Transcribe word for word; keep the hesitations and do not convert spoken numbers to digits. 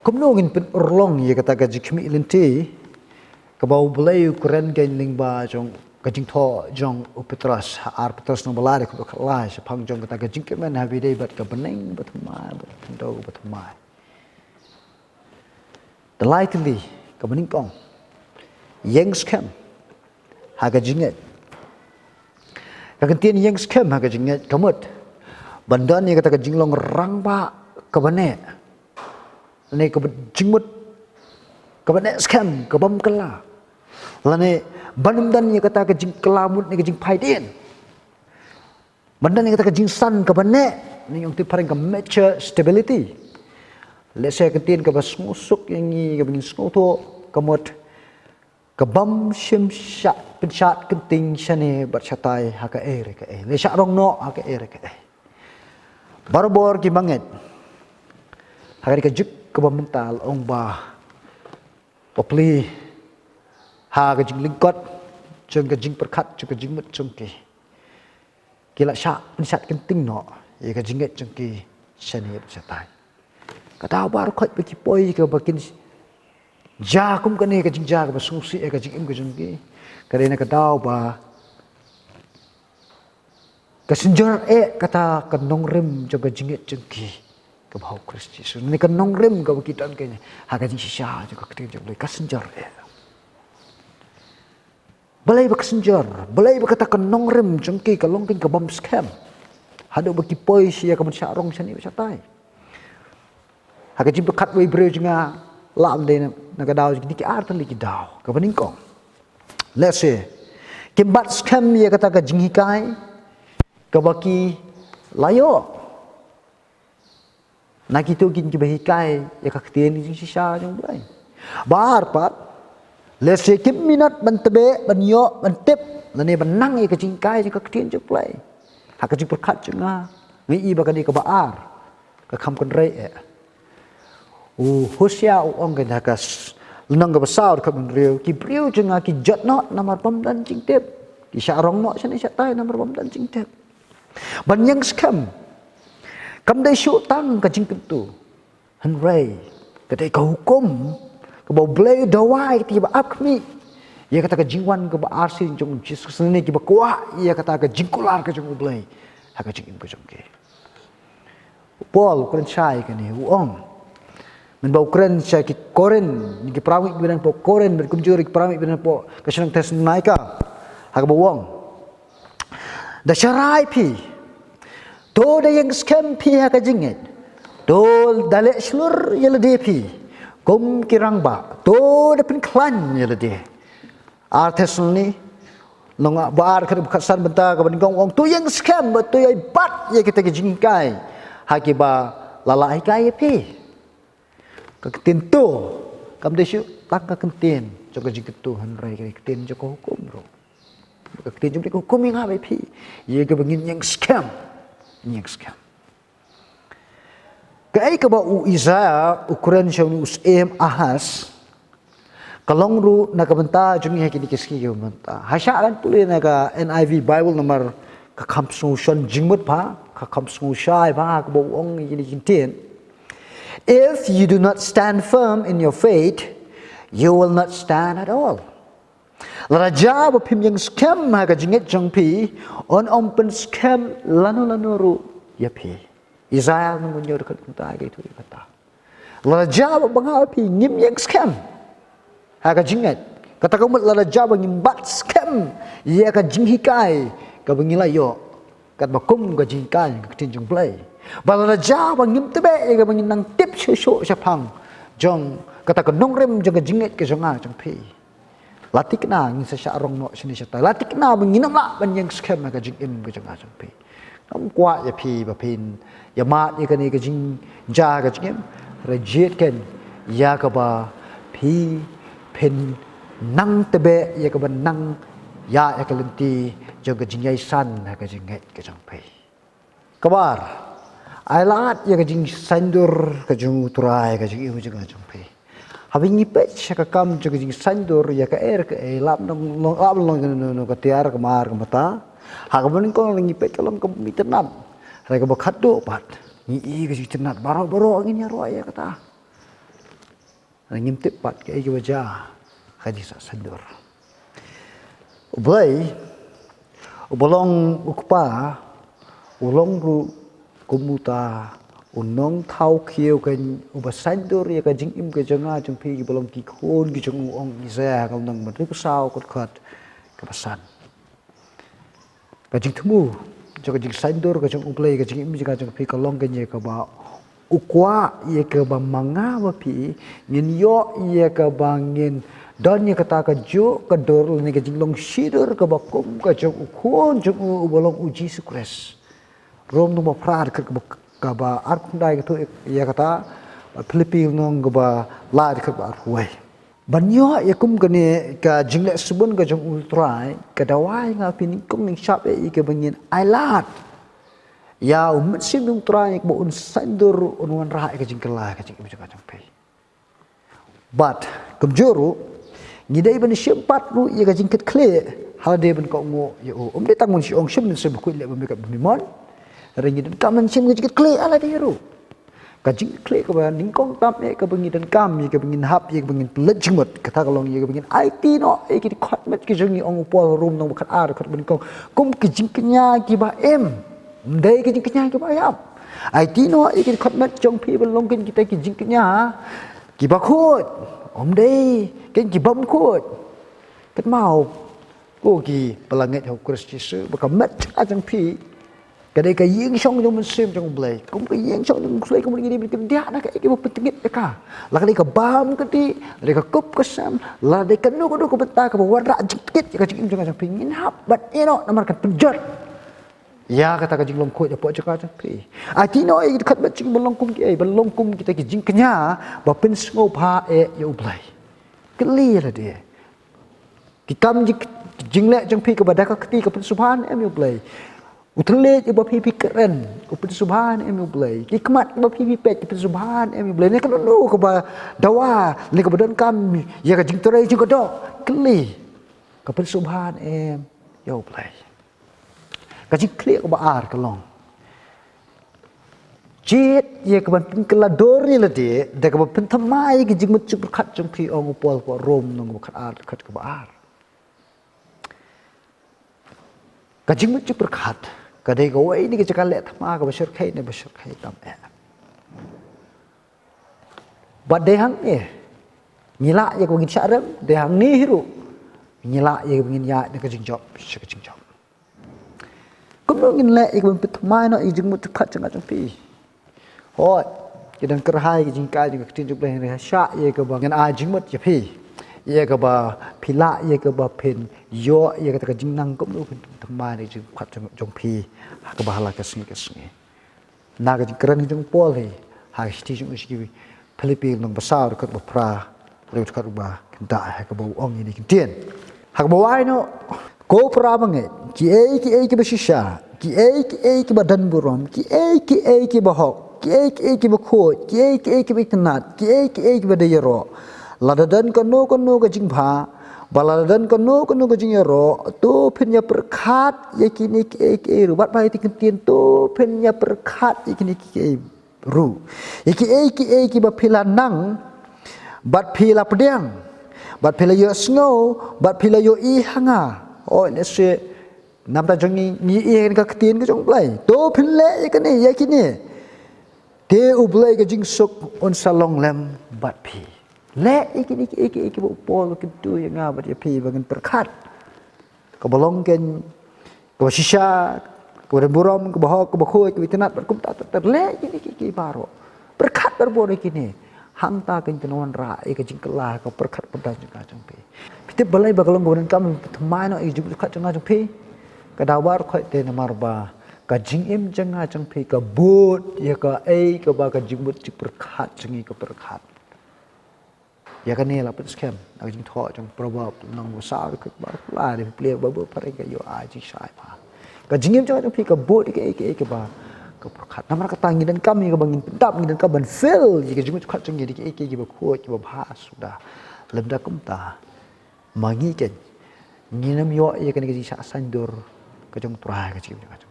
Kumno ngin pynurlong ïa kata ka jingkhmih lynti kaba U Blei u kren kein lyngba jong ka jingthoh jong u Petros, ha ar Petros nong ba lai, dkhot khatlai, shaphang jong kata ka jingkmen ha ba ïadei bad ka bneng bathymmai, bad ka khyndew bathymmai. Da lai tylli kaba nyngkong, ïeng skhem ha ka jingngeit. Ka kyntien ïeng skhem ha ka jingngeit ka mut ban don ïa kata ka jinglong rangbah kaba neh, lane kaba jingmut kaba neh skhem, kabym kylla, lane ban ym don ïa kata ka jingkylla mut ne ka jingphai dien. Ban don ïa kata ka jingsan kaba neh, ne ong ki phareng ka mature stability. Lehse ka ktien kaba sngewsuk ïa ngi kaba ngin sngewthuh ka mut, kabym shym shah pynshad kynting shane bad shatai ha kaei re kaei, lane shah rong noh ha kaei re kaei. Barabor ki bangeit, ha kane ka juk kaba mynta, la ong ba bapli ha ka jinglyngkot jong ka jingpyrkhat jong ka jingmut jong ki, ki la shah pynshad kynting noh ïa ka jingngeit jong ki shane bad shatai. Ka daw baroh khoit ba ki poi kaba kin jia kum kane ka jingjia kaba sngewsih ïa ka jingim ka jong ki, ka dei na ka daw ba ka synjor eh kata ka nongrim jong ka jingngeit jong ki kaba ha U Khrist Jisu, ne ka nongrim kaba ki don kein ha ka jingshisha jong ka ktien jong U Blei, ka synjor eh. Balei ba ka synjor, balei ba kata ka nongrim jong ki ka long kein kabym skhem haduh ba ki poi sha ïa kaban shah rong shane bad shatai? Ha ka jingpyrkhat wei briew jong nga, lah ban dei na, na ka daw jong kine ki ar tylli ki daw. Kaba nyngkong, lehse kim bat skhem ïa kata ka jinghikai kaba ki la ïoh na kito kine kiba hikai ïa ka ktien ka jingshisha jong U Blei. Ba ar pat, lehse kim minot ban tbeh, ban ïoh, ban tip, lane ban nang ïa ka jinghikai jong ka ktien jong U Blei. Ha ka jingpyrkhat jong nga, nga i ba ka dei kaba ar, ka kham kynrei eh. U Hosea u ong kein ha ka s-, lynnong kaba saw, dkhot hynriew, ki briew jong nga ki jot noh namar bym don jingtip, ki shah rong noh shane shatai namar bym don jingtip. Ban ïeng skhem kam dei shuh tang ka jingkyntu, hynrei ka dei ka hukum kaba U Blei u dawa ïa kita kiba ap khmih ïa kata ka jingwan kaba arsien jong U Jisu Khrist, ne kiba kwah ïa kata ka jingkular ka jong U Blei ha ka jingim ka jong ki. U Paul u kren shai kane, u ong, mynba u kren sha ki Korinth, ki para bangeit kiba don hapoh Korinth, bad kumjuh ki para bangeit kiba don hapoh ka shnong Thessalonika, ha kaba u ong, da sharai phi, to da ïeng skhem phi ha ka jingngeit, to da leh shlur ïa lade phi kum ki rangbah, to da pynkhlaiñ ïa lade. Ar Thessaloni, lynnong ba ar, dkhot ba khatsan bynta kaba nyngkong, u ong, to ïeng skhem bad to ïai bat ïa kita ki jinghikai ha kiba la lah hikai ïa phi. Ka ktien to kam dei shuh tang ka ktien jong ka jingkyntu, hynrei ka ktien jong ka hukum ruh. Ka ktien jong ka hukum ïa nga bad phi, ïa kaba ngin ïeng skhem. Ngin ïeng skhem. Kaei kaba u Isaiah u kren sha une u syiem Ahaz ka long ruh na ka bynta jong ngi ha kine ki sngi kiba mynta. Hashah ngan pule na ka N I V Bible namar ka kham sngewshon jingmut bha, ka kham sngewshai bha kaba u ong ïa kine ki ktien. If you do not stand firm in your faith, you will not stand at all. Lada jia ba phim ïeng skhem ha ka jingngeit jong phi, un ym pynskhem lano lano ruh ïa phi. Isaiah lynnong hynñiew, dkhot kata, ka ïathuh ïa kata. Lada jia ba nga bad phi ngim ïeng skhem ha ka jingngeit, kata ka mut lada jia ba ngim bat skhem ïa ka jinghikai kaba ngi la ïoh, katba kum ka jinghikai ka ktien jong U Blei, bad lada jia ba ngim tbeh ïa kaba ngin nang tip shuh shuh shaphang jong kata ka nongrim jong ka jingngeit ka jong nga jong phi, la thikna ngin sa shah rong noh shane shatai, la thikna ba ngin ym lah ban ïeng skhem ha ka jingim ka jong nga jong phi. Ngam kwah ïa phi ba phin ïa mad ïa kane ka jingjia ka jingim, hynrei jied kein ïa kaba phi phin nang tbeh ïa kaba nang ïa, ïa ka lynti jong ka jingïaishah ha ka jingngeit ka jong phi. Kaba ar, ai lad ïa ka jingsaiñdur ka jong U Trai ha ka jingim jong nga jong phi. Haba ngi peit sha ka kam jong ka jingsaiñdur ïa kaei re kaei, lah ban long, lah ban long kano kano ka tiar, ka mar, ka mata, ha kaba nyngkong ngi peit ka long kaba itynnad. Hynrei kaba khatduh pat ngi i ka jingitynnad baroh baroh ngin ïaroh ïa kata. Ngim tip pat kaei kaba jia ha ka jingshah saiñdur. U Blei, uba long u Kpa, u long ruh kum uta u nongthaw khiew, kan uba saiñdur ïa ka jingim ka jong nga jong phi, kiba long ki khun ki jong u, ong Isaiah ha ka lynnong ba hynriewphew saw, ka dkhot kaba san. Ka jingthmu jong ka jingsaiñdur ka jong U Blei ha ka jingim jong nga jong phi ka long kane kaba u kwah ïa kaba ma nga bad phi ngin ïoh ïa kaba ngin don ïa kata kajuh ka dur lane ka jinglong shidur kaba kum ka jong u Khun jong u, uba long u Jisu Khrist. Rom lynnong ba phra, dkhot kaba, kaba arphew khyndai ka thoh ïa kata, bad Philippi lynnong kaba lai, dkhot ba arphew wei. Ban ïoh ïa kum kane ka jingleh sbun ka jong U Trai, ka dawa ïa nga phi nyngkong nyngshap ïa kaba ngin ailad ïa U Mynsiem jong U Trai, ïa kaba un saiñdur, un wanrah ïa ka jingkylla ha ka jingim jong nga jong phi. Bad kumjuh ruh, ngi dei ban shim pat ruh ïa ka jingkitkhlieh ha lade ban kohnguh ïa u. Ym dei tang ban shu ong shim Mynsiem Bakhuid, leh ba mih kat ba mih mon. Hynrei ngi donkam ban shim ka jingkitkhlieh ha lade ruh. Ka jingkitkhlieh kaba nyngkong tam eh kaba ngi donkam ïa kaba ngin hap ïa kaba ngin pynleit jingmut, kata ka long ïa kaba ngin aiti noh ïa ki dkhot met ki jong ngi, ong u Paul ha Rom lynnong ba khatar, dkhot ba nyngkong, kum ki jingkñia kiba im, ym dei ki jingkñia kiba ïap. Aiti noh ïa ki dkhot met jong phi ban long kin kita ki jingkñia kiba khuid, ym dei kin ki bym khuid. Kynmaw, ko kiba la ngeit ha U Khrist Jisu, ba ka met jong phi ka dei ka ïingshong jong U Mynsiem jong U Blei. Kum ka ïingshong jong U Blei, kum ngi dei ban kyndiah na kaei kaba pyntngit ïa ka. La ka dei ka bam ka dih, la dei ka kup ka sem, la dei kano kano ka bynta kaba wanrah jingtngit ïa ka jingim jong nga jong phi, ngin hap ban ïeh noh namar kan pynjot ïa kata ka jinglong khuid hapoh jong nga jong phi. Aiti noh ïa ki dkhot met jong ngi ban long kum kiei, ban long kum kita ki jingkñia ba pynsngewbha eh ïa U Blei. Kylli ïa lade. Ki kam jing, jingleh jong phi kaba da ka kti ka pynsngewbha ne em ïa U Blei? U thylliej uba phi phi kren, u pynsngewbha ne em ïa U Blei? Ki khmat kiba phi phi peit, ki pynsngewbha ne em ïa U Blei? Ne kano kano kaba dawa, ne kaba donkam ïa ka jingtrei jong ka doh, kylli, ka pynsngewbha ne em ïa U Blei? Ka jingkitkhlieh kaba ar ka long, jied ïa kaban pynkylla dur ïa lade da kaba pynthymmai ïa ki jingmut jingpyrkhat jong phi, ong u Paul ha Rom lynnong ba khatar, dkhot kaba ar. Ka jingmut jingpyrkhat ka dei kawei na ki jaka leh thma kaba shyrkhei ne ba shyrkhei tam eh. Bad dei hangne ngi lah ïa kaba ngin shah rem, dei hangne hi ruh ngi lah ïa kaba ngin ïaid na ka jingjop sha ka jingjop. Kumno ngin leh ïa kaban pynthymmai noh ïa ka jingmut jingpyrkhat jong nga jong phi? Hooid, ki don kyrhai ki jinghikai jong ka ktien jong U Blei, hynrei ha shah ïa kaba ngin ai jingmut ïa phi, ïa kaba phi lah ïa kaba phin ïoh ïa kata ka jingnang kumno phin pynthymmai ïa ka jingpyrkhat jong, jong phi ha kaba ha la ka sngi ka sngi. Na ka jingkren jong u Paul hi ha ka shithi jong u sha ki Philippi lynnong ba saw, dkhot ba phra, dkhot ba khyndai, ha kaba u ong ïa kine ki ktien. Ha kaba wai noh, ko para bangeit, kiei kiei kiba shisha, kiei kiei kiba don burom, kiei kiei kiba hok, kiei kiei kiba khuid, kiei kiei kiba itynnad, kiei kiei kiba dei ïaroh, lada don kano kano ka jingbha, ba lada don kano kano ka jingïaroh, to phin ïa pyrkhat ïa kine kiei kiei ruh. Bad ba ïa kine ki ktien, to phin ïa pyrkhat ïa kine kiei ruh. Ïa kiei kiei kiba phi la nang bad phi la pdiang bad phi la ïohsngew bad phi la ïohi ha nga. O, ne shi namar jong ngi, ngi ïohi ha ka ktien ka jong U Blei. To phin leh ïa kine, ïa kine, te U Blei ka jingsuk un sa long lem bad phi. Leh ïa kine kiei kiei kiba u Paul u kyntu ïa nga bad ïa phi ba ngin pyrkhat. Kaba long kein, kaba shisha, kaba don burom, kaba hok, kaba khuid, kaba itynnad, bad kumta ter ter. Leh ïa kine kiei kiei baroh. Pyrkhat barabor ïa kine. Hangta kein kan wanrah ïa ka jingkylla, ka pyrkhat pyrda jong nga jong phi. Phi tip balei ba ka long kaba donkam ban pynthymmai noh ïa ka jingmut jingpyrkhat jong nga jong phi? Ka daw baroh kawei te namar ba ka jingim jong nga jong phi ka bud ïa kaei kaba ka jingmut jingpyrkhat jong ngi ka pyrkhat. Ïa kane la pynskhem na ka jingthoh jong Proverb lynnong ba saw, dkhot ba arphew lai: Lada phi plie ba bud phareng, ka ïoh ai jingshai bha. Ka jingim jong nga jong phi ka bud ïa kaei kaei kaba ka pyrkhat. Namar kata ngi donkam ïa kaba ngin pyndap, ngi donkam ban fill ïa ka jingmut jingpyrkhat jong ngi da kiei kiei kiba khuid, kiba bha suda. Lymda kumta, ma ngi kein ngin ym ïoh ïa kane ka jingshah saiñdur ka jong U Trai ha ka jingim jong nga jong